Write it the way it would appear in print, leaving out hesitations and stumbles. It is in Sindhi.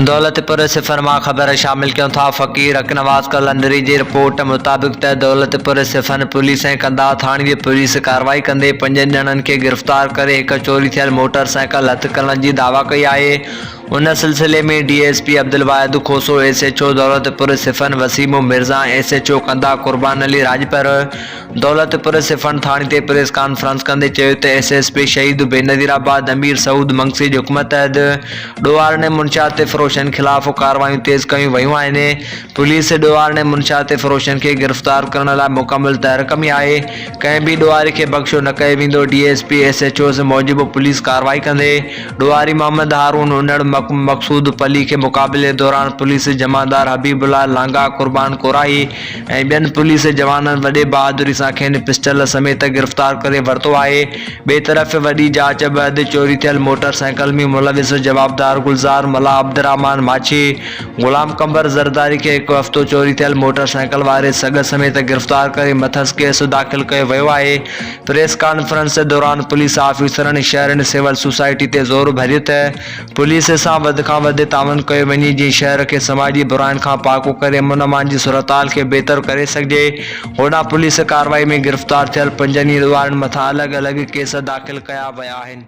دولتپور صفر مان خبر شامل ڪيون ٿا فقير حق نواز قلندري جي رپورٽ مطابق ته دولتپور صفن پوليس ۽ قنڌار ٿاڻي جي پوليس ڪارروائي ڪندي پنجن ڄڻن کي گرفتار ڪري هڪ چوري ٿيل موٽر سائيڪل هٿ ڪرڻ جي دعويٰ ڪئي آهي ان سلسلي ۾ D S P Abdul Wahid Khoso S H O Daulatpur Saffan Waseem Mirza ۽ S H O Kandhar Qurban Ali Rajpar Daulatpur Saffan ٿاڻي تي پريس ڪانفرنس ڪندي چيو ته ايس ايس پي شهيد بينظيرآباد امير سعود منگسي جي حڪم تحت ڏوهارين ۽ منشيات فروشن خلاف ڪارروايون تيز ڪيون ويون آهن، پوليس ڏوهارين ۽ منشيات فروشن کي گرفتار ڪرڻ لاء مڪمل تحرڪ ۾ آهي، ڪنهن به ڏوهاري کي بخشيو نه ڪيو ويندو، D S P S H Os موجب پوليس ڪارروائي ڪندي ڏوهاري محمد هارون انڙ مقصود پلي کي مقابلي دوران پوليس جمعدار حبيب الله لانگاهه قربان ڪوراهي ۽ ٻين پوليس جوانن وڏي بهادري سان کين پسٽل سميت گرفتار ڪري ورتو آهي. ٻئي طرف وڏي جاچ بعد چوري ٿيل موٽر سائيڪل ۾ ملوث جوابدار گلزار ملاح عبدالرحمان ماڇي، غلام قمبر زرداري کي هڪ هفتو چوري ٿيل موٽر سائيڪل واري سڳ سميت گرفتار ڪري مٿس ڪيس داخل ڪيو ويو آهي. پريس ڪانفرنس دوران پوليس آفيسرن شهرين سول سوسائٽي تي زور ڀريو ته پوليس سان وڌ کان وڌ تعاون ڪيو وڃي جيئن شهر کي سماجي براين کان پاڪ ڪري امن امان جي صورتحال کي بهتر ڪري سگهجي. هوڏانهن پوليس ڪارروائي ۾ گرفتار ٿيل پنجن ئي ڏوهارين مٿان الڳ الڳ ڪيس داخل ڪيا ويا آهن.